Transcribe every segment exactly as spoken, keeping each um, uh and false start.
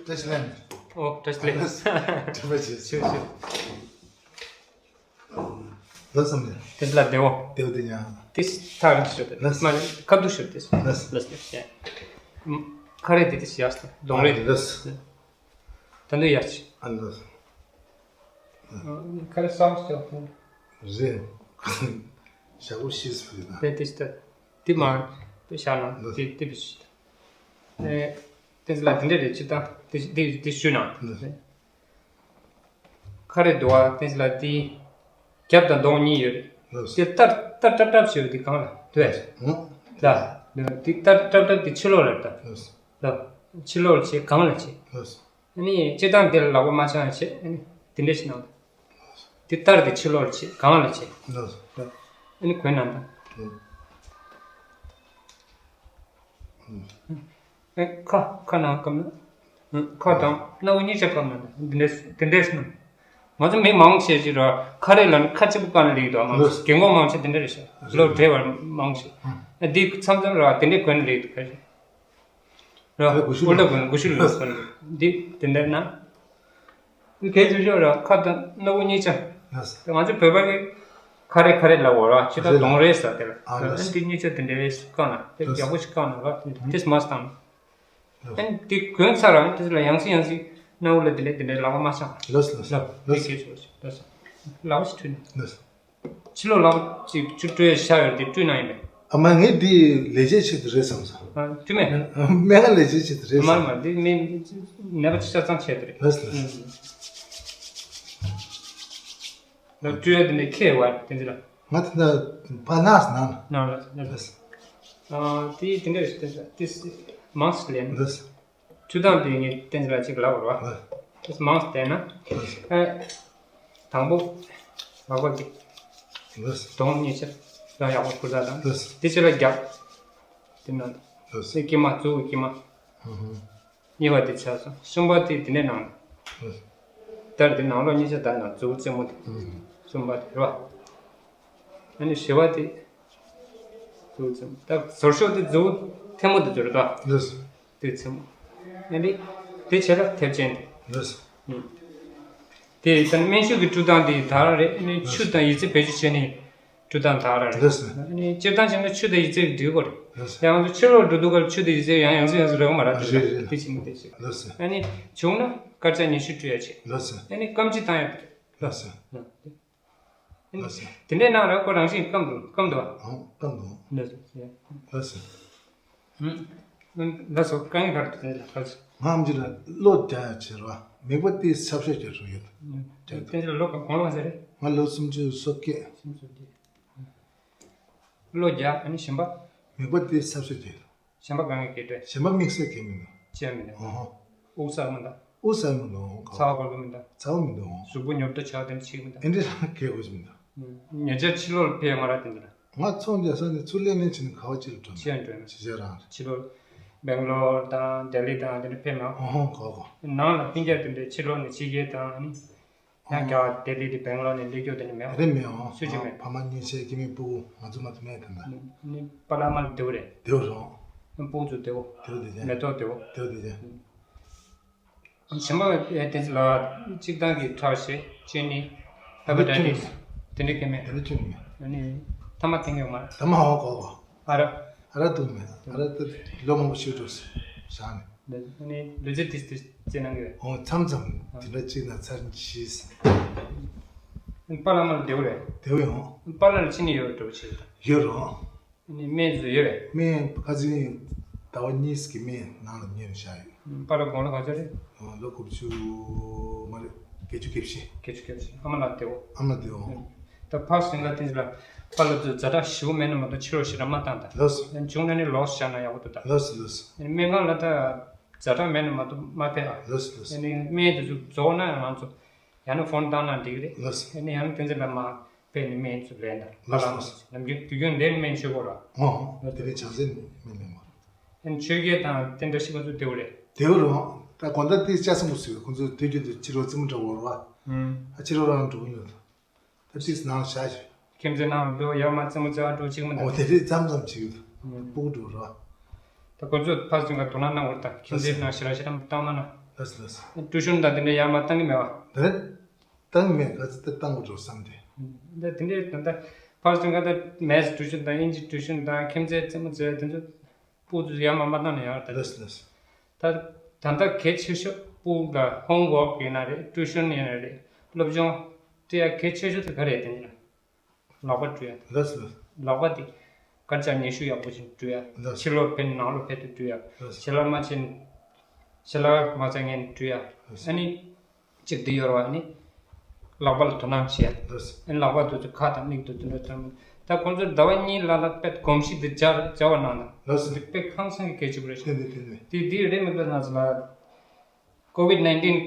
བཀྲ་ཤིས་ལན། ཨོ་བཀྲ་ཤིས་ལན། བཀྲ་ཤིས་ཆེ། ཆེ་ཆེ། ལགས་སམ་ལགས། དེ་ལ་བདེ་བོ། བདེ་བོ་བདེ་ཉང་། དེ་ཐག་རིང་ཤོས་དེ། ལགས། མ་ཁ་བསྡུ་ཤོས་དེ། ལགས། ལགས་ལགས། ཁ་རེ་དེ་དེ་ཡག་སྟེ་གདོང་རེ། ལགས། ད་འདི་ཡག་ཆེ། ཨ་ལགས། ཁ་རེ་སམ་སྟེ། རེད། ཞག་པོ་ཤིས་པ་ཡིན་ན། དེ་དེ་ཤི་ད། དེ་མ་དེ་ཤ་ན་དེ་དེ་བི་ཤི། ཨེ། དེ་ལ་དེ་འདྲ་རེད་ཅི་ད་དེ་དེ་དེ་ཤུ་ན། ཁ་རེ་དུ་བ་དེ་ལ་དེ་རྒྱབ་དང་གདོང་གཉིས་ཡོད་རེད། དེ་ལྟར་ལྟར་ཏབ་ཏབ་བྱེད་དེ་གང་ལ་དུ་བས། ལ་དེ་ལྟར་ཏབ་ཏབ་དེ་ཕྱི་ལོགས་ལ་ལྟ། ལ་ཕྱི་ལོགས་ལ་བྱེད་གང་ལ་བྱེད། ཨ་ནི་སྤྱིར་བཏང་དེ་ལ་ལག་པ་མ་འཆང་བྱེད། ཨ་ནི་དེ་འདྲ་ཞིག་གནང་། དེ་ལྟར་དེ་ཕྱི་ལོགས་ལ་བྱེད་གང་ལ་བྱེད། ལགས། ཨ་ནི་གོན་ནང་དང་། ཨ་ཁ་ཁ་ནང་བཀབ་ན། ཁ་དང་སྣ་བུག་གཉིས་ཆ་བཀབ་ན་དེ་འདྲས་དེ་འདྲས་སྣང་། ང་ཚོ་མི་མང་ཆེ་ཅིག་ར་ཁ་རེ་ལ་ནི་ཁ་གཅིག་པུ་བཀབ་ན་ལེགས་འདུག་མང་ཆེ། རྒན་གོག་མང་ཆེ་དེ་འདྲ་རེད་ཤག་ལོ་བགྲེས་པ་མང་ཆེ། ཨ་འདི་མཚམས་མཚམས་ར་དེ་འདྲས་གོན་ན་ལེགས་འདུག་ཁ་ཤས། ར་ཨོ་ལ་གོན་གོན་ཤུལ་ལ་གོན། འདི་དེ་འདྲ་ན། གལ་ཆེ་ཤོས་ར་ཁ་དང་སྣ་བུག་གཉིས་ཆ། ལགས། ང་ཚོ་བོད་པ་གི་ཁ་རེ་ཁ་རེ་ལ་འོ་ར་ཕྱི་ལ་གདོང་རེ་ཟ་དེ་ལ། ཨ་འདི་གཉིས་ཆ་དེ་འདྲ་རེ་བཀང་ན་དེ་ཡག་པོ་ཞིག་བཀང་ན་ར་དེ་མ་སྟངས། ཨན་དེ་གོན་ཚར་ར་དེ་ལ་ཡང་སེ་ཡང་སེ་སྣ་བུག་ལ་དེ་འདྲ་དེ་འདྲ་ལག་པ་མ་འཆང་། ལགས་ལགས་ལགས། དེ་གལ་ཆེ་ཤོས་ལགས། ལག་པ་ཞིག་འཁྲུད་ན། ལགས། ཕྱི་ལོགས་ལག་ཅིག་ཅུ་སྤྲོད་ཤ་ཡོད་དེ་སྤྲོད་ན་ཡིན་པས། ཨ་མ་ངས་འདི་ལས་བྱེད་ཆེད་དུ་རེད་བསམ་སོང་། ཨ་མཐུ་མེད། སྨན་ཁང་ལས་བྱེད་ཆེད་དུ་རེད་མ་བསམ། མ་འདི་མི་ནད་པ་ཆ་ཚང་ཆེད་དུ་རེད། ལགས་ལགས། ལགས་སྤྲོད་ཡ་དེ་ནས་ཁྱེད་བར་དེ་འདི་ལ། ང་དེ་འདྲ་པ་ནགས་ནང་ལ། ནང་ལ་ལགས། ཨ་དེ་དེ་འདྲ་རེད་དེ་མང་སུ་ལེན། ལགས། ཆུ་དྭངས་དེ་ངས་བསྟན་ཅི་ལ་ཅིག་ལབ་རོ། ལགས། མང་བསྟན་ན། ལགས། ཨ། དང་པོ། ལག་པ་གི་ལགས། གདོང་གཉིས་ཆ། ཡང་ཡག་པོ་ཁུར་ད་དང་། ལགས། དེ་ཆ་ལ་རྒྱབ། དེ་ན། ལགས། སེ་དཀྱིལ་མ་གཙོ་བོ་དཀྱིལ་མ། ཧུམ་ཧུམ། གཉིས་པ་དེ་ཆ་སོང་། གསུམ་པ་དེ་དེ་ནས་ནང་། ལགས། དར་དེ་ནང་ལོགས་གཉིས་ཆ་དར་ན་གཙོ་བོ་རྩེ་མོ་དེ། ཧུམ་ཧུམ། གསུམ་པ་དེ་རོ། ཨ་ནི་བཞི་པ་དེ། གཙོ་བོ་རྩེ་མོ། ད་ཟུར་ཤོག་དེ་གཙོ་བོ་ཐལ་མོ་དེ་ཟུར་ད། ལགས། དེ་ཚེ་མོ། ཨ་ནི། དེ་བྱས་ལ་མཐེབ་ཆེན་དེ། ལགས། ཨུམ། དེ་ད་སྨན་ཤུགས་ཀྱི་བཀྲུ་སྟངས་དེ་དག་རེད། ཨ་ནི་ཆུ་དང་ཡི་ཙི་བེད་སྤྱོད་བྱས་ནས་བཀྲུ་སྟངས་དག་རེད། ལགས། ཨ་ནི་སྤྱིར་བཏང་བྱས་ན་ཆུ་དང་ཡི་ཙི་འགྲིག་གོ་རེད། ལགས། ཡང་ང་ཚོ་ཕྱི་ལོགས་འགྲོ་དུས་སྐབས་ཆུ་དང་ཡི་ཙི་ཡང་ཡང་སེ་ཡང་སེ་རེད་བ་མ་རེད། རེད་རེད། དེ་བྱས་ནས་དེ་བྱས། ལགས། ཨ་ནི་བྱུང་ན་སྐར་ཆ་ཉི་ཤུ་བཀྲུ་ཡ་བྱེད། ལགས། ཨ་ནི་སྐམ་ཅི་བཏང་ཡ་དེ། ལགས། ལགས་སོ། དེ་འདྲའི་ནང་ལ་ཁོ་རང་བཞིན་སྐམ་འདུག་སྐམ་འདུག་ཨང་། སྐམ་འདུག་ལགས་སོ། ལགས་སོ། ཧུམ། ལགས་སོ། དཀའ་ངལ་ག་རེ་འདུག་ལགས་སོ། ང་ཨམ་ཆི་ལ་གློ་རྒྱག་ཡ་བྱེད་རོགས། མིད་པ་དེ་ཚབ་ཤོས་རྒྱག་རོགས་ཡོད། དེ་འདྲ་ལོ་གང་ལོ་ག་ཚོད་རེད། ང་ལོ་སུམ་ཅུ་སོ་བརྒྱད། སུམ་ཅུ་སོ་བརྒྱད། གློ་རྒྱག་ཨ་ནི་གཞན་པ། མིད་པ་དེ་ཚབ་ཤོས་རྒྱག་གཞན་པ་གང་གི་གེ་འདྲ། གཞན་པ་དམིགས་བསལ་གང་མི་འདུག་ཅི་ཡང་མི་འདུག་ཨོ་ཧོ། དབུགས་བསགས་མི་འདུག་དབུགས་བསགས་མི་འདུག་ཚ་བ་གོ་གི་མི་འདུག་ཚ་བ་མི་འདུག་གཟུགས་པོ་ཉོབ་ཏོ་ཆགས་དེ་འདྲ་ཅིག་མི་འདུག་ཨེ་འདྲ་རང་གལ་དགོས་ཀྱི་མི་འདུག་ཉེ་ཆར་ཕྱི་ལོགས་ལ་ཕེབས་ཡོད་མ་རེད་དེ་འདྲ། ང་ཚོང་རྒྱག་ས་ནས་ཚུར་སླེབས་ནས་ཕྱིན་ནས་ག་བ་ཅིག་ལ་འགྲོ་ཅི་ཡང་འགྲོ་མི་ཕྱི་རྒྱལ་རང་རེད། ཕྱི་ལོགས་སྦེང་ལོར་དང་ལྡི་ལི་དང་དེ་འདྲ་ཕེབས་མ། ཨོ་ཧོ་གོ་གོ་ནང་ལ་ཕིང་རྒྱལ་དེ་འདྲ་ཕྱི་ལོགས་ནས་ཕྱི་རྒྱལ་དང་ཨ་ནི། ཡང་རྒྱ་ལྡི་ལི་དེ་སྦེང་ལོར་ནས་སླེབས་རྒྱུ་དེ་ནི་མེད། རེད་མེད་འོང་། སུ་ཅིག་མེད། ཕ་མ་གཉིས་ཆའི་སྐྱེ་དམན་སྤུ་གུ་ང་ཚོ་མ་གཏོགས་མེད་དེ་འདྲ། ནི་པཱ་ལགས་མ་ལགས་བདེ་བོ་རེད། བདེ་བོ་རེད། སྤུ་གུ་ཚོ་བདེ་བོ། བདེ་བོ་བདེ་བདེ། མེ་ཏོག་བདེ་བོ། བདེ་བོ་བདེ་བདེ། གཞན་པ་དེ་ཚོ་ལ་གཅིག་དང་གི་ཁྲག་ཤེད་ཅི་ནི་ཧེ་པ་ཊའི་ཊིས་དེ་འདྲ་གི་མེད། དེ་འདྲ་ཅི་ནི་མེད། ཨ་ནི་ཐ་མག་འཐེན་གི་ཡོད་མ་རེད། ཐ་མག་འོང་གོ་གོ་ཨ་ར། ཨ་ར་འཐུང་མེད། ཨ་ར་ད་ལོ་མང་པོ་ཞིག་འགྲོ་བཞག་ནས། ཨ་ནི་ལུས་རྩལ་ཏིས་ཏིས་རྩེད་གནང་གི་རེད། འོང་མཚམས་མཚམས་དེ་འདྲ་གཅིག་ན་ཚར་གཅིག་པཱ་ལགས་མ་ལགས་བདེ་བོ་རེད། བདེ་བོ་ཡོང་། པཱ་ལགས་ལ་ཕྱི་ནས་ཡོད་འགྲོ་བྱེད་དང་། ཡོད་རོ། ཨ་ནི་སྨན་བཟོ་ཡོད་རེད། སྨན་ཁ་སང་ཟླ་བ་གཉིས་ཀྱི་སྨན་ནང་ལ་ཉར་བཞག་ཡོད། པཱ་ལགས་དགུང་ལོ་ག་ཚོད་རེད། ལོ་དགུ་བཅུ་མ་རེད། བརྒྱད་ཅུ་གྱ་བཞི། བརྒྱད་ཅུ་གྱ་བཞི། ཨ་མ་ལགས་བདེ་བོ། ཨ་མ་བདེ་བོ། ད་ཕར་སེང་ག་ཏིང་ལ་པཱ་ལགས་ཚོས་ཛ་དྲག་ཞེ་པོ་མེད་ན་མ་གཏོགས་ཕྱི་རོལ་ཞེ་དྲག་མ་བཏང་ད། ལགས་སོ། བྱུང་ན་ནི་ལོགས་བཞག་ན་ཡག་པོ་འདུག་ད། ལགས་སོ་ལགས་སོ། སྨན་ཁང་ལ་ད་ཛ་དྲག་མེད་ན་མ་གཏོགས་མ་ཕེབས་ཨ། ལགས་སོ་ལགས་སོ། ཨ་ནི་སྨན་དེ་ཚོ་རྫོགས་ན་ང་ཚོ་ཡང་ན་ཕོན་བཏང་ན་འགྲིག་གི་རེད། ལགས་སོ། ཨ་ནི་ཡང་ན་ཏིང་ལ་མ་ཕེབས་ནས་སྨན་ཚོ་ལེན་ད། ལགས་སོ་ལགས་སོ། ནམ་རྒྱུན་དུས་རྒྱུན་ལེན་སྨན་མཆོད་གོ་ར། ཨོ་ཨོ་དེ་རིང་བྱང་སེམས་སྨན་ལེན་གོ་ར། ཨ་ནི་ཆོས་རྒྱལ་དང་དེ་འདྲ་ཞིག་ང་ཚོ་བདེ་བོ་རེད། བདེ་བོ་རེད། ད་དགོང་དག་དེ་ལྕགས་སྲིན་པོ་ཟེར་བའི་ཁོང་ཚོ་དུས་རྒྱུན་དུ་ཕྱི་རོལ་རྩེད་མོ་འགྲོ་བར་བ། ཨ་ཕྱི་རོལ་རང་འགྲོ་གི་ཡོད། ད་ཏིས་ནང་བཞག་ཞིག་ཁྱིམ་མཚེས་ནང་ལོ་ཡར་མར་རྩེད་མོ་རྩེ་བ་འགྲོ་གཅིག་མིན་ད། འོ་དེ་རེད། མཚམས་མཚམས་བྱེད་ཀྱི་འདུག་སྤུ་གུ་འགྲོ་ར། ད་ཁོང་ཚོས་ཕར་ཚུར་ག་དོ་སྣང་གནང་བར་ད་ཁྱིམ་མཚེས་ནང་ཞེ་དྲག་ཞེ་དྲག་བཏང་མ་ན། ལགས་སོ་ལགས་སོ། ཊུ་ཤན་དང་དེ་འདྲ་ཡར་མར་བཏང་གི་མེད་པ། དེ་བཏང་མེད། ག་ཚོད་བཏང་དགོས་འགྲོ་བསམ་སྟེ། འདི་དེ་འདྲའི་ད་ལྟ་ཕར་ཚུར་ག་ད་མེཐ་ཊུ་ཤན་དང་དབྱིན་ཇི་ཊུ་ཤན་དང་ཁྱིམ་མཚེས་རྩེད་མོ་རྩེ་དེ་ཚོ་སྤུ་ཚོ་ཡར་མར་མ་བཏང་ན་ཡང་ད། ལགས་སོ་ལགས་སོ། ད་ད་ལྟ་གལ་ཆེ་ཤོས་སྤུ་ལ་ཧོམ་ཝོག་ཡིན་ན་རེད། ཊུ་ཤན་ཡིན་ན་རེད། སློབ་སྦྱོང་དེ་ཡང་གལ་ཆེ་ཤོས་དེ་ག་རེད་དེ་ནི། ལག་པ་བཀྲུ་ཡ། ལགས་སོ། ལག་པ་དེ་སྐར་ཆ་ཉི་ཤུ་ཡག་པོ་ཞིག་བཀྲུ་ཡ། ལགས་སོ། ཕྱི་ལོགས་ཕེབས་ནང་ལོགས་ཕེབས་དུས་བཀྲུ་ཡ། ལགས་སོ། ཞལ་ལག་མ་ཕྱིན། ཞལ་ལག་མ་ཚང་མཁན་བཀྲུ་ཡ། ལགས་སོ། ཨ་ནི། གཅིག་དེ་ཡོད་ར་བ་ནི། ལག་པ་ལ་དོ་སྣང་བྱེད་ཡ། ལགས་སོ། ཨ་ནི་ལག་པ་དེ་ཚོ་ཁ་དང་མིག་དེ་ཚོ་འདྲ་ཙམ། ད་ཁོང་ཚོས་ཟླ་བ་གཉིས་ལ་ལ་དཔེ་གོམས་གཤིས་དེ་སྦྱར་སྦྱར་བ་གནང་དང་། ལགས་སོ། དེ་དཔེ་ཧང་སང་གི་གལ་ཆེན་པོ་རེད་ཤག་དེ་དེ་དེ་དེ། དེ་དེ་རེད་མི་འདུག་ན་ཚོ་ལ། ཀོ་ཝིད་ནའིན་ཊིན་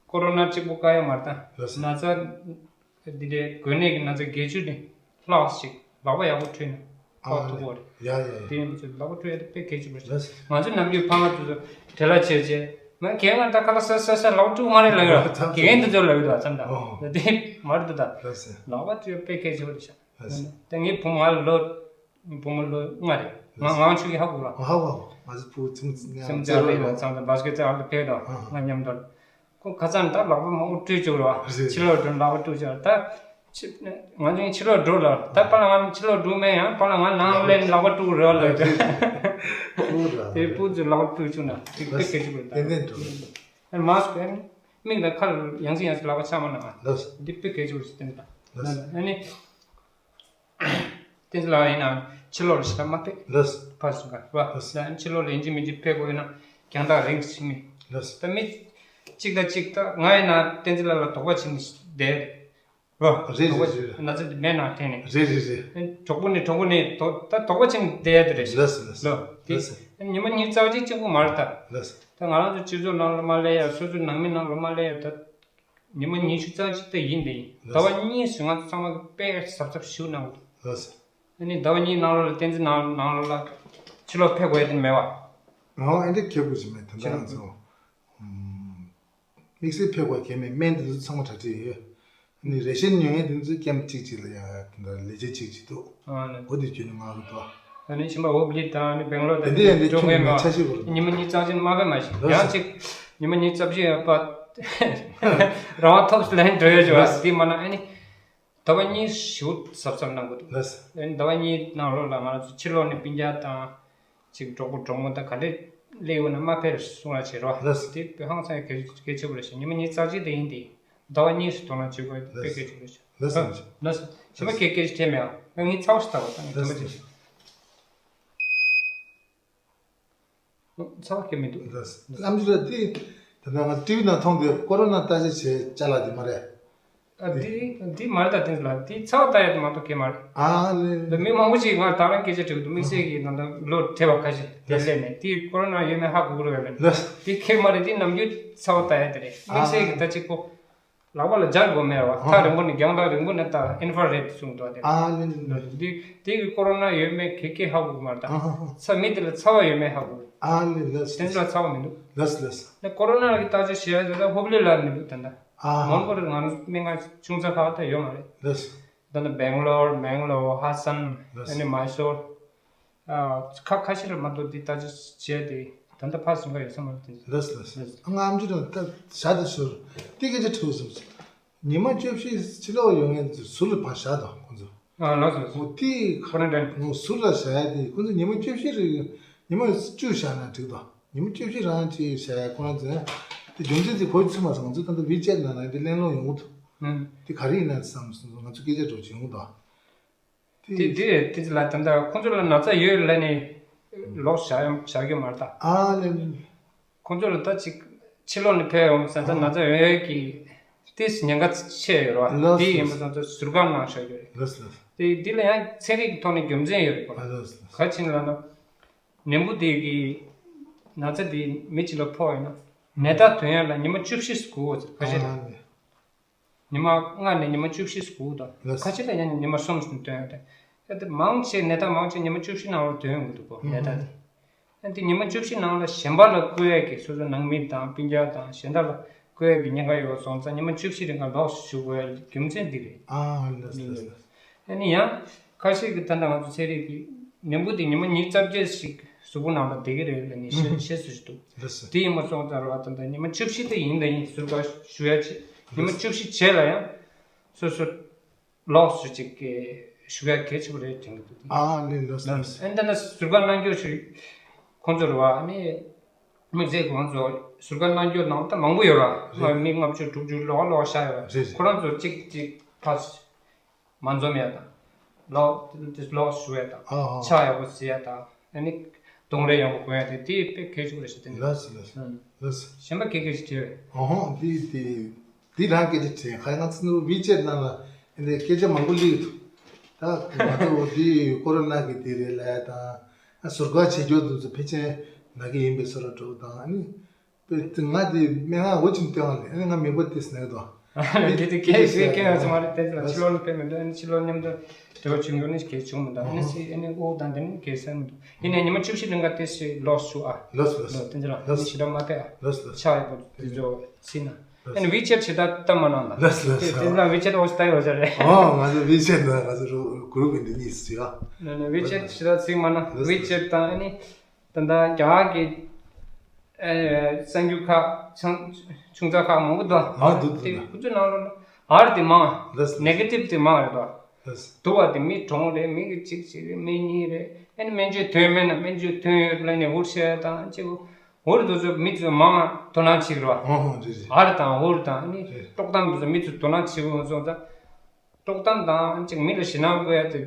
ཀོ་རོ་ན་གཅིག་པོ་བཀག་ཡ་མ་རེད་ད། ལགས་སོ། ན་ཚ་འདི་འདྲའི་འགོས་ནད་ཀྱི་ན་ཚ་བརྒྱད་ཅུ་ནི་ལྷག་ཞིག་ལག་པ་ཡག་པོ་འཁྲུད་ན་ཨ་ཕོག་ཐུབ་ཀྱི་རེད། ཡ་ཡ་ཡ། དེ་ཡིན་དུས་ལག་པ་འཁྲུད་ཡ་དེ་དཔེ་གལ་ཆེན་པོ་རེད། ལགས་སོ། ང་ཚོའི་ནམ་རྒྱུན་ཕ་མ་ཚོ་བྲེལ་བ་ཆེ་ཆེ་ང་གལ་ང་ད་ཁ་ལག་ཟ་ཟ་ཟ་ལག་པ་འཁྲུད་མ་རེད་ལབ་ཡོད། ཙམ་དགེ་རྒན་དེ་ཚོ་ལབ་ཡོད་ད་ཙམ་ད། ཨོ། དེ་མ་རེད་ད། ལགས་སོ། ལག་པ་འཁྲུད་ཡ་དཔེ་གལ་ཆེན་པོ་རེད་ཤག་ལགས་སོ། ད་ངའི་བུ་མོ་ང་ལ་ལོ། བུ་མོ་ལོ་ལྔ་རེད། ང་ང་ཆུ་གི་ཧ་གོ་ར། ཧ་གོ་ཧ་གོ། ང་ཚོ་བུ་ཚོ་སེམས་ཅན་ལ་ཡང་ལ་ཙང་ཙང་བ་སི་ཀེ་ཊི་ཨར་ལ་ཕེབས་དང་ང་མཉམ་དུ། ཁོ་ཁ་སང་ད་ལག་པ་མང་པོ་བཀྲུས་བཅུག་ར། རེད། ཕྱི་ལོགས་འགྲོ་ལག་པ་བཀྲུས་བཅུག་ད། ཕྱི་ང་ཚོ་ཕྱི་ལོགས་འགྲོ་ལ་ད་པ་ལ་ང་ཕྱི་ལོགས་འགྲོ་མེད་ཡང་པ་ལ་ང་ནང་ལེན་ལག་པ་བཀྲུ་ར་ལ། ཨོ་ར། དེ་བུ་ཚོ་ལག་པ་བཀྲུས་བཅུག་ན་ཏིག་ཏིག་སྐད་ཆུ་བུར་ཏན་ཏན་འགྲོ། ཨ་མཱ་སི་ཀི་ཨ་ནི་མིག་དང་ཁ་ལ་ཡང་སེ་ཡང་སེ་ལག་པ་ཆག་མ་ན། ལགས་སོ། འདི་དཔེ་གལ་ཆེ་བོ་ཞིག་བསྟན་པ། ལགས་སོ། ཨ་ནི། བསྟན་འཛིན་ལགས་ཡིན་ན་ཕྱི་ལོགས་ལ་ཞེ་དྲག་མ་ཕེབས། ལགས་སོ། ཕར་སོང་ག་བ། ལགས་སོ། ཨ་ནི་ཕྱི་ལོགས་ལ་ཡིན་གཅིག་མིན་གཅིག་ཕེབས་དགོས་ཡོད་ན་རྒྱང་ཐག་རིང་ཞིག་མིན། ལགས་སོ། ད་མི་གཅིག་དང་གཅིག་ད་ང་ཡིན་ན་བསྟན་འཛིན་ལགས་ལ་དོགས་པ་བྱེད་ནས་བསྡད། བ། རེད་རེད་རེད། ན་ཚ་དེ་མེད་ན་དེ་ནས། རེད་རེད་རེད། ཨ་ནི་གྲོགས་པོ་ནས་གྲོགས་པོ་ནས་དོ་ད་དོགས་པ་བྱེད་ནས་བསྡད་ཡ་དེ་རེད། ལགས་སོ་ལགས་སོ། ལོ། དེ་ལགས་སོ། ཨ་ནི་ཉི་མ་ཉི་ཤུ་རྩ་གཅིག་གཅིག་པོ་མ་རེད་ད། ལགས་སོ། ད་ང་རང་ཚོ་སྤྱི་ཚོགས་ནང་ལ་མ་སླེབས་ཡ་སོ་སོའི་ནང་མི་ནང་ལ་མ་སླེབས་ཡ་ད། ཉི་མ་ཉི་ཤུ་རྩ་གཅིག་ད་ཡིན་དེ་ཡིན། ཟླ་བ་གཉིས་སུ་ང་ཚོ་ཚང་མ་གི་དཔེ་གཟབ་གཟབ་ཞུ་གནང་དགོས། ལགས་སོ། ཨ་ནི་ཟླ་བ་གཉིས་ནང་ལོགས་ལ་བསྟན་འཛིན་ནང་ནང་ལོགས་ལ་ཕྱི་ལོགས་ཕེབས་དགོས་ཡ་དེ་མེད་བ། ང་ཨེ་འདྲ་ཁྱབ་དགོས་ཀྱི་མེད་ད་ལྟ་ང་ཚོ། དམིགས་བསལ་ཕེབས་དགོས་གལ་མེད། སྨན་དེ་ཚོ་ཚང་མ་གྲ་སྒྲིག་ཡོད། ཨ་ནི་རེ་ཤན་ཉོ་མཁན་དེ་ཚོ་ཀེམ་གཅིག་གཅིག་ལ་ཡ་ད་ལེ་ཚན་གཅིག་གཅིག་འདུག་ཨ་ནི། འོ་དེ་བརྒྱུད་ནས་ང་གི་འདུག་ཨ་ནི་ཕྱིན་པ་ཧོབ་ལི་དང་ཨ་ནི་སྦེང་ལོར་དེ་དང་འདི་ཡང་འདི་འགྲོ་ཁྱུག་མེད་མེད་མ་ཆ་ཤས་གོ། ཉི་མ་གཉིས་རྩ་གཅིག་མ་ཕེབས་མ་ཤེས་ཡང་གཅིག་ཉི་མ་གཉིས་རྩ་བཞི་ཡོད་པ། རང་དབང་ཐོབ་ལན་འགྲོ་ཡོད་ཅོ་ཨ་དེ་མ་ན་ཨ་ནི། ཟླ་བ་གཉིས་ཞེ་པོ་གཟབ་གཟབ་གནང་དགོས་འདུག་ལགས་སོ། ཨ་ནི་ཟླ་བ་གཉིས་ནང་ལོགས་ལ་ང་རང་ཚོ་ཕྱི་ལོགས་ནས་སྤུན་ཀྱག་དང་། ཅིག་གྲོགས་པོ་གྲོགས་མོ་དང་ག་འདྲས་སླེབས་ཡོང་ན་མ་ཕེབས་གསུང་ར་བྱེད་རོགས། ལགས་སོ། དེ་དཔེ་ཧང་སང་གལ་གལ་ཆེ་པོ་རེད་ཤག་ཉི་མ་ཉི་ཤུ་རྩ་གཅིག་དེ་ཡིན་དེ། ཟླ་བ་གཉིས་སུ་དོ་སྣང་བྱེད་དགོས་དཔེ་གལ་ཆེ་པོ་རེད་ཤག་ལགས་སོ། ལགས་སོ། ཞེ་པོ་གལ་གལ་ཆེ་མེད་ཨ། ང་ངའི་ཚ་བ་ཞིག་ལྟ་བ་དང་ངའི་ཐོན་པ་ཅིག་ཚ་བ་སྐྱེ་མི་འདུག་ལགས་སོ། ཨམ་ཅི་ར་དེ། ད་ལྟ་ང་ཊི་ཝི་ནང་མཐོང་དུས་ཀོ་རོ་ན་ལྟ་ཅི་བྱེད་ཅ་ལག་དེ་མ་རེད། ཨ་འདི་འདི་མ་རེད་ད། དེ་ལ་དེ་ཚ་བ་ལྟ་ཡ་དེ་མ་གཏོགས་གལ་མ་རེད། ཨ་ལེ། འདི་མི་མང་པོ་ཞིག་ང་ད་རང་སྐད་ཆ་དྲིས་འདུག་དམིགས་བསལ་གྱི་ད་ལྟ་ལོ་བགྲེས་པ་ཁ་ཤས་དེ་སླེབས་ནས་དེ་ཀོ་རོ་ན་ཡོད་མེད་ཧ་གོ་གི་རེད་པས། ལགས། དེ་གལ་མ་རེད། དེ་ནམ་རྒྱུན་ཚ་བ་ལྟ་ཡ་དེ་རེད། དམིགས་བསལ་གྱི་ད་གཅིག་པོ་ལག་པ་ལ་སྦྱར་དགོས་མེད་བ། ཐག་རིང་པོ་ནས་རྒྱང་ཐག་རིང་པོ་ནས་ལྟ་ཨིན་ཕ་རེད་གསུངས་འདུག་དེ། ཨ་ལེ་ལེ་ལེ། འདི་འདི་གི་ཀོ་རོ་ན་ཡོད་མེད་གི་གི་ཧ་གོ་གི་མ་རེད་ད། ཨ་ཧ་ཧ། ཚ་མི་དེ་ལ་ཚ་བ་ཡོད་མེད་ཧ་གོ་གི། ཨ་ལེ་ལགས་སོ། དེ་ལ་ཚ་བ་མི་འདུག་ལགས་སོ་ལགས་སོ། ནས་ཀོ་རོ་ན་གི་བརྟག་དཔྱད་བྱེད་ཡ་དེ་ལ་ཧུབ་ལི་ལ་མི་འདུག་ད་ལྟ། ཨ་ཧ། མོན་གྷོ་རུ་ང་རང་སྨན་ཁང་ཆུང་ཙག་ཁག་ད་ཡོད་མ་རེད། ལགས་སོ། ད་ལྟ་སྦེང་ལོར་མེང་ལོར་ཧ་སན། ལགས་སོ། ཨ་ནི་མ་སོར། ཨ་ཁ་ཁ་ཤས་ལ་མ་གཏོགས་འདི་ལྟ་ཅི་བྱས་ཏེ་ད་ལྟ་ཕར་ཟིན་ག་ཡོད་ས་མ་རེད། ལགས་སོ་ལགས་སོ། ང་ཨམ་ཅི་རང་ད་ཞག་ད་ཟུར་ཏི་ཀེ་ཅི་ཁྲིའུ་སོང་སོང་། ཉི་མ་བཅུ་བཞི་ཕྱི་ལོགས་ཡོང་མཁན་ཚོ་ཟུར་ལ་ཕར་བཞག་དང་ཁོང་ཚོ། ཨ་ལགས་སོ། འོ་དེ་ཁོ་ན་དྲན། འོ་ཟུར་ལ་བཞག་ཡ་དེ་ཁོང་ཚོ་ཉི་མ་བཅུ་བཞི་རེ་ཉི་མ་བཅུ་བཞག་ན་འགྲིག་དང་། ཉི་མ་བཅུ་བཞི་རང་ཅིག་བཞག་ཡ་ཁོ་རང་ཚོ་དེ་རྒྱུ་མཚན་དེ་གོ་ཚུལ་མ་སོང་། ང་ཚོ་ད་ལྟ་ཝི་ཅེཊ་ནང་ལ་དེ་གླེང་སློང་ཡོང་གི་འདུག་ཨང་། དེ་ག་རེ་ཡིན་ན་བསམ་སོང་། ང་ཚོ་སྐད་ཆ་འགྲོ་བྱེད་ཡོང་གི་འདུག་དེ་དེ་དེ་ལ་ད་ལྟ་ཁོང་ཚོ་ལ་ན་ཚ་ཡོད་ལབ་ནས་ལོག་བཞག་ཡོང་བཞག་གི་མ་རེད་ད། ཨ་ལེ་ལེ། ཁོང་ཚོ་ལ་ད་ཅིག་ཕྱི་ལོགས་ནས་ཕེབས་ཡོང་ཟེར་ད་ན་ཚ་ཡོད་ཡོད་ཀྱི་ཏིས་ཉེན་ཁ་ཆེ་ཡོད་རེད་བ། ལགས་དེ་ཡིན་པ་སོང་ཙང་ཟུར་བཀག་གནང་བཞག་ཡོད་རེད། ལགས་ལགས། དེ་འདི་ལ་ཡང་ཚན་རིག་གི་ཐོག་ནས་རྒྱུ་མཚན་ཡོད་རེད་པ། ལགས་ལགས། ག་ཅི་ལབ་ན། ནད་འབུ་དེ་གི་ན་ཚ་དེ་མི་གཅིག་ལ་ཕོག་ཡོད་ན་ནད་རྟགས་ཐོན་ཡ་ལ་ཉི་མ་བཅུ་བཞི་སྒུག་དགོས་ཁ་ཤས་ལ། ཨ་ནི། ཉི་མ་ལྔ་ནས་ཉི་མ་བཅུ་བཞི་སྒུག་དང་། ལགས། ཁ་ཤས་ལ་ཡང་ཉི་མ་གསུམ་ཙམ་ཐོན་ཡོད་དེ། ཡ་དེ་མང་ཆེ་ནད་རྟགས་མང་ཆེ་ཉི་མ་བཅུ་བཞི་ནང་ལ་ཐོན་ཡོང་གི་འདུག་གོ་ཨུ་ནད་རྟགས་དེ། ཡ་དེ་ཉི་མ་བཅུ་བཞི་ནང་ལ་གཞན་པ་ལ་འགོས་ཡས་ཀྱི་སོ་སོ་ནང་མི་དང་སྤུན་ཀྱག་དང་གཞན་དག་ལ་འགོས་ཡས་ཀྱི་ཉེན་ཁ་ཡོད་པ་སོང་ཙང་ཉི་མ་བཅུ་བཞི་རིང་ག་ལོགས་སུ་བཞུགས་དགོས་ཡས་རྒྱུ་མཚན་འདི་རེད། ཨ་ལགས་ལགས་ལགས། ཨ་ནི་ཡང་ཁ་ཤས་ཀྱིས་ད་ལྟ་ང་ཚོ་ཚན་རིག་གི་ནད་འབུ་དེ་ཉི་མ་ཉི་ཤུ་རྩ་བརྒྱད་ཞིག་ གཟུགས་པོ་ནང་ལ་བསྡད་ཀྱི་རེད་ལབ་ནས་བཤད་བཤད་སྲོལ་ཞིག་འདུག་དེ་ཡིན་པ་སོང་ཙང་ར་བ་ད་ལྟ་ཉི་མ་བཅུ་བཞི་དེ་ཡིན་ད་ཡིན་ཟུར་བཀག་ཞུ་ཡ་ཆེད་ཉི་མ་བཅུ་བཞི་རྗེས་ལ་ཡང་སོ་སོ་ལོགས་སུ་ཅིག་གི་ཞུ་ཡ་གལ་ཆེ་བོ་རེད་དྲན་གྱི་འདུག་ཨ་ལེ་ལོས་ལོས། ཨ་ནི་ད་ལྟ་ཟུར་བཀག་གནང་རྒྱུ་ཞིག་ཁོང་ཚོ་ར་བ་ཨ་ནི་དམིགས་བསལ་ཁོང་ཚོ་ཟུར་བཀག་གནང་རྒྱུ་ནང་ད་མང་པོ་ཡོད་ར་མི་ལྔ་བཅུ་དྲུག་ཅུ་ལོག་ལོག་ཤ་ཡོད་ར་ཁོ་རང་ཚོ་ཅིག་ཅིག་ཕ་མ་འཛོམས་ཡ་དང་། ལོག་དེ་ལོག་ཞུ་ཡ་དང་། ཨ་ཨ། ཕྱག་ཡག་པོ་གཟིགས་ཡ་དང་། ཨ་ནི་གདོང་རིས་ཡག་པོ་གོན་ཡ་དེ་དེ་དཔེ་གལ་ཆེན་པོ་རེད་ཤག་དེ་ནི། ལགས་སོ་ལགས་སོ། ཨ། ལགས་སོ། གཞན་པ་སྐད་སྐད་ཅིག་དྲིས་པས། ཨོ་ཧོ་འདི་དེ་འདི་རང་སྐད་ཆ་དྲིས་ཁ་ང་ཚོ་ནུ་ཝི་ཅེཊ་ནང་ལ་ཨ་ནི་སྐད་ཆ་མང་པོ་སླེབས་འདུག་ད་ང་ཚོ་འདི་ཀོ་རོ་ན་གི་དེ་རེད་ལབ་ཡ་དང་ཨ་ཟུར་བཀག་བྱེད་རྒྱུ་དེ་ཚོ་ཕལ་ཆེར་ན་གི་ཡིན་པའི་བཟོ་འདྲ་འདྲ་པོ་དང་ཨ་ནི། པའི་ང་དེ་སྨན་ཁང་འོ་ཅིམ་སྟོན་ལས་ཨ་ནི་ང་མེད་པ་དེ་སྣང་གི་འདུག་དེ་དེ་སྐད་ཞིག་སྐད་ཡང་ཚང་མ་རེད་དེ་ལ་ཕྱི་ལོགས་ནས་ཕེབས་མི་འདུག་ཨ་ནི་ཕྱི་ལོགས་མཉམ་དུ་འབྲེལ་བ་བྱུང་ཡོད་ནི་གལ་བྱུང་མི་འདུག་ཨ་ནི་སི་ཨ་ནི་ཨོ་དང་དེ་ནི་གལ་ས་མི་འདུག་ཡིན་ནའི་ཉི་མ་བཅུ་བཞི་རིང་ག་དེ་སི་ལོག་ཞུ་ཨ། ལོས་ལོས། ལོས་དེ་ཚོ་ལ་ཨ་ནི་ཞེ་དྲག་མ་ཕེབས་ཨ། ལོས་ལོས། ཕྱག་ཡག་པོ་དེ་ཚོ་སྲིད་ན། ཨ་ནི་ཝི་ཅེཊ་ཞེ་དྲག་ལྟ་མ་གནང་ལ། ལོས་ལོས། དེ་དེ་ལ་ཝི་ཅེཊ་ཨོ་ཤི་ད་ཡོད་ས་རེད། ཨོ་ང་ཚོ་ཝི་ཅེཊ་ལ་ང་ཚོ་གུ་རུབ་ཡིན་དེ་གཉིས་སུ་ཡོད། ན་ན་ཝི་ཅེཊ་ཞེ་དྲག་གཟིགས་མ་གནང་ཝི་ཅེཊ་དང་ཨ་ནི། ད་ལྟ་རྒྱ་གར་གྱི་ཨེ་གསར་འགྱུར་ཁག་ཆུང་ཆུང་ཙག་ཁག་མང་པོ་འདུག་ཨ་འདུག་འདུག་དེ་འདུག་ཁོ་ཚོའི་ནང་ལོགས་ལ་ཨར་དེ་མང་ནེ་གེ་ཊིབ་དེ་མང་རེད་དོ། ལགས་སོ། འདུག་བ་དེ་མི་གྲོངས་རེད་མི་གི་གཅིག་གཅིག་རེད་མི་གཉིས་རེད་ཨེ་ནི་སྨན་བཅོས་ཐོན་མེད་ན་སྨན་བཅོས་ཐོན་ཡོད་ལབ་ནས་འུར་བཤད་དང་གཅིག་འུར་དུ་ཚོ་མི་ཚོ་མང་དོ་སྣང་བྱེད་ཀྱི་རེད་བ། ཨོ་ཧོ་རེད་རེད། ཨར་དང་འུར་དང་ཨེ་ནི་རེད། དཀྲོག་གཏམ་དུ་ཚོ་མི་ཚོ་དོ་སྣང་བྱེད་དགོས་སོང་ཙང་། དཀྲོག་གཏམ་དང་ཅིག་མི་ལ་ཞེད་སྣང་དགོས་ཡ་དེ་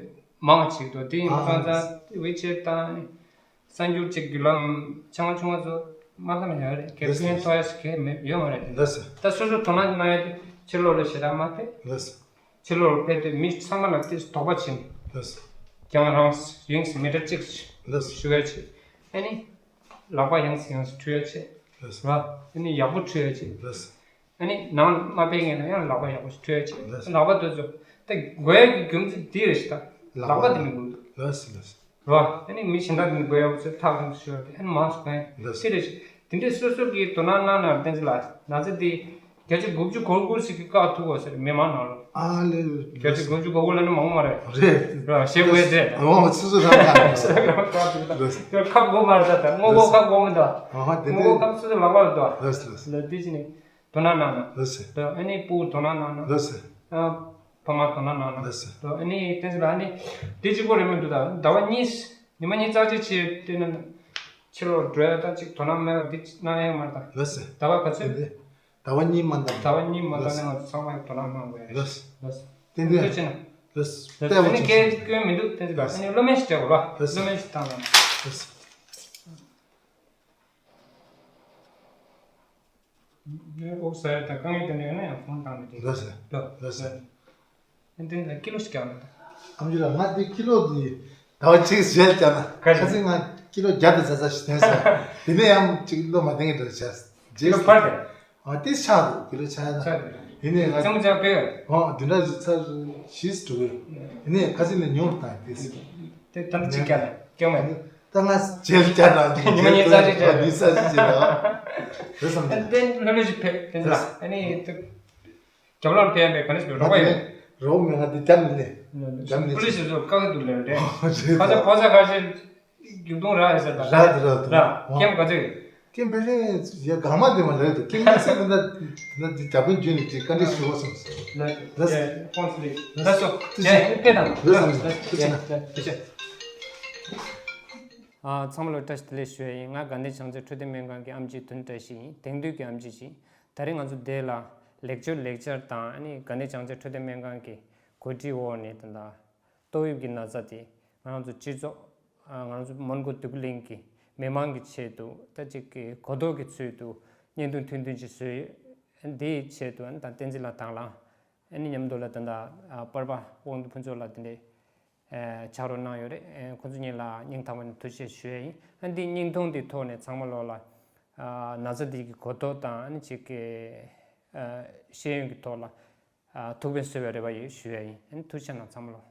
མང་ཅིག་འདུག་དེ་ཡིན་ཨ་ཙང་ཙང་ཝི་ཅེཊ་དང་གསར་འགྱུར་ཅིག་བརྒྱུད་ལམ་ཆུང་ཆུང་བ་ཚོ་མ་ལྷམ་ཡོད་རེད་གལ་ལགས་ཕན་ཐོགས་ཡ་ཞིག་གལ་མེད་ཡོད་མ་རེད་དེ། ལགས་སོ། ད་སོ་སོ་དོ་སྣང་གནང་ཡ་དེ་ཕྱི་ལོགས་ལ་ཞེ་དྲག་མ་ཕེབས། ལགས་སོ། ཕྱི་ལོགས་ལ་ཕེབས་དུས་མི་ཚང་མ་ལ་དེ་དོགས་པ་བྱིན། ལགས་སོ། ཀྱང་རང་རིང་མི་ཊར་གཅིག་ལགས་སོ། ཞུ་ཡ་ཆེད་ཨ་ནི་ལག་པ་ཡང་སེ་ཡང་སེ་འཁྲུ་ཡ་ཆེད་ལགས་སོ། ར་ཨ་ནི་ཡག་པོ་འཁྲུ་ཡ་ཆེད་ལགས་སོ། ཨ་ནི་ནང་མ་ཕེབས་ངེས་ན་ཡང་ལག་པ་ཡག་པོ་ཞིག་འཁྲུ་ཡ་ཆེད་ལགས་སོ། ལག་པ་དེ་ཚོ་ད་དགོས་ཡ་གི་རྒྱུ་མཚན་འདི་རེད་ཤག་ད་ལག་པ་དེ་མི་དགོས་འདུག་ལགས་སོ་ལགས་སོ། རོ། ཨ་ནི་མི་གཞན་དག་ནི་དགོས་ཡག་ཚོས་ཐག་རིང་ཤོར་ཏེ་ཨ་ནི་མང་སུ་གང་ཡིན་ལགས་སོ། དེ་རེད། དེ་འདྲའི་སོ་སོ་གིས་དོ་སྣང་གནང་ན་བསྟན་འཛིན་ལགས་ན་ཚ་དེ་བརྒྱ་ཆ་དགུ་བཅུ་གོ་དགུ་ཞིག་གིས་བཀག་ཐུབ་པ་ཟེར་མི་མང་ནང་ལ། ཨ་ལེ། བརྒྱ་ཆ་དགུ་བཅུ་གོ་དགུ་ལ་ནི་མང་པོ་མ་རེད། རེད། ར་ཞེ་དགོས་ཚེ། ཨོ་སོ་སོ་རང་ག་ལགས་སོ། ཁ་དགོས་མ་རེད་ད་ངོ་གོ་ཁ་དགོས་མི་འདུག་ཨ་ཧ་དེ་ངོ་གོ་དེ་ཁ་སོ་སོ་ལག་པ་ལ་འདུག་ལགས་སོ་ལགས་སོ། ལ་དེ་ཅི་ནི། དོ་སྣང་གནང་ན། ལགས་སོ། ད་ཨ་ནི་སྤུ་གུ་དོ་སྣང་གནང་ན། ལགས་སོ། ཨ། ཕ་མ་དོ་སྣང་གནང་ན། ལགས་སོ། ད་ཨ་ནི་བསྟན་འཛིན་ལགས་ཨ་ནི་དེ་གཅིག་པོ་རེད་མི་འདུག་ད་ཟླ་བ་གཉིས་ཉི་མ་གཉིས་རྩ་ཆེ་ཆེ་བལྟས་ན་ཕྱི་ལོགས་འགྲོ་ཡ་ད་ཅིག་དོ་སྣང་མེད་པ་འདི་གནང་ཡ་མ་རེད་ད། ལགས་སོ། ཟླ་བ་ག་ཚོད། དེ་ཟླ་བ་གཉིས་མ་འདང་། ཟླ་བ་གཉིས་མ་འདང་ན་ང་ཚོ་ཚང་མ་ཡང་དོ་སྣང་གནང་དགོས་ཡ་རེད། ལགས་སོ། ལགས་སོ། བསྟན་འཛིན། ཐུགས་རྗེ་ཆེ་གནང་། ལགས་སོ། ད་ཨ་ནི་སྐད་སྐྱོན་མི་འདུག་བསྟན་འཛིན་ལགས་ཨ་ནི་གློ་སྨན་ཞིག་སྤྲད་དགོས་ར། ལགས་སོ། གློ་སྨན་ཞིག་བཏང་ར། ལགས་སོ། ཨོ་ས་ཡ་དང་དཀའ་ངལ་དེ་འདྲ་ཡོད་ན་ཡང་ཕོན་བཏང་ནས་དེ། ལགས་སོ། ལགས་ལགས་སོ། ཨ་འདི་ལ་ཀི་ལོ་ཞིག་རྒྱག་ན་ད། ཨ་མྱུར་ལ་ང་འདི་ཀི་ལོ་འདི་ཟླ་བ་གཅིག་བཞེས་བརྒྱབ་ན་ག་རེ། ཁ་སང་ང་ཀི་ལོ་བརྒྱ་དང་ཙག་ཙག་ཞིག་ཐོན་སོང་། དེ་ནས་ཡང་གཅིག་ཀི་ལོ་མ་ཐོན་གི་འདྲ་བྱས། ཀི་ལོ་འཕར་ཏེ། ཨ་དེ་ཆག་འདུག་ཀི་ལོ་ཆག་ཡ་ན། ཆག་འདུག་དེ་ནས་ང་རྩེད་མོ་རྒྱག་ཕེབས། ཨོ་བདུན་ཕྲག་བཞི་ཚར་བཞི་འགྲོ་གི། དེ་ནས་ཁ་སང་ནས་ཉུང་དང་དེ། དེ་ད་ནི་གཅིག་རྒྱག་ན་སྐྱོན་མེད། ད་ང་རྗེས་རྒྱག་ན་ཉི་མ་གཉིས་རྩ་ཆེ་རྗེས་ཉི་རྩ་ཆེ་རྗེས་ལ། རེད་བསམ་ཨ་ནི་དེ་ལྷོད་ལྷོད་ཞིག་ཕེབས་དེ་ལ་ཨ་ནི་དེ་རྒྱབ་ལོགས་ཕེབས་པའི་ག་ནས་ཞིག་རོགས་པ་ཡོད། རོགས་མེད་ང་འདི་རྒྱབ་ནས་ལས། རྒྱབ་ནས་པུ་ལི་སི་ཚོ་བཀག་འདུག་ལས་རེད། རེད། ཁ་ཚ་ཕོ་ཚ་ཁ་ཤས་རྒྱུག་དུང་རག་ཡོད་ཟེར་ད། རག་འདུག་རག་འདུག་ར་ཁྱེད་ག་ཚོད་ཡོད། ཁྱེད་བེ་རེ་ཡ་གང་མ་དེ་མ་རེད་འདུག་ཁྱེད་མི་ཚེ་འདི་འདྲ་འདི་འདྲ་འདི་རྒྱ་དཔོན་བརྒྱུད་ནས་ཅིག་བཀའ་འདྲི་ཞུ་བ་སོང་ཟེར། ལ་ལ་ལ་ལ་སོ་ཡ་ཕེབས་དང་ལ་སོ་ལ་ལ་ལ་ལ། ཨ་ཚང་མ་ལ་བཀྲ་ཤིས་བདེ་ལེགས་ཞུ་ཡ་ཡིན། ང་དགའ་ལྡན་བྱང་རྩེ་འཕྲོད་བསྟེན་སྨན་ཁང་གི་ཨེམ་ཆི་དོན་བཀྲ་ཤིས་ཡིན། དེང་དུས་ཀྱི་ཨེམ་ཆི་ཞིག་ད་རེས་ང་ཚོ་འདི་ལ་ལེགས་བཅོས་ལེགས་སྦྱར་དང་ཨ་ནི་དགའ་ལྡན་བྱང་རྩེ་འཕྲོད་བསྟེན་སྨན་ཁང་གི་གོ་སྒྲིག་འོག་ནས་ད་ལྟ་ཏོག་དབྱིབས་ཀྱི་ན་ཚ་དེ་ང་རང་ཚོ་སྤྱི་ཚོགས་ང་རང་ཚོ་མོན་གྷོ་འདོད་རྒུ་གླིང་གི་མི་མང་གི་ཆེད་དུ་ད་ཅིག་གི་གོ་རྟོགས་ཀྱི་ཚུལ་དུ་བརྙན་ཐུང་ཐུང་ཐུང་ཅིག་བཟོས་ཡོད། འདིའི་ཆེད་དུ་ད་བསྟན་འཛིན་ལགས་དང་ལ་ཨ་ནི་མཉམ་དུ་ལ་ད་ལྟ་པར་པ་དབང་འདུས་ཕུན་ཚོགས་ལགས་དེ་འདྲས། ཨེ་ཕྱག་རོགས་གནང་ཡོད་རེད། ཨེ་ཁོང་ཚོ་གཉིས་ལ་སྙིང་ཐག་པ་ནས་ཐུགས་རྗེ་ཆེ་ཞུ་ཡ་ཡིན། ཨ་འདི་བརྙན་ཐུང་འདི་ཐོག་ནས་ཚང་མ་ལོག་ལ་ཨ་ན་ཚ་འདི་གི་གོ་རྟོགས་དང་ཨ་ནི་ཅིག་གི་ཨ་ཤེས་ཡོན་གྱི་ཐོག་ལ་ཨ་ཐུགས་ཕན་གསོས་པའི་རེ་བ་ཡོད་ཞུ་ཡ་ཡིན། ཨ་ནི་ཐུགས་རྗེ་གནང་ཚང་མ་ལོག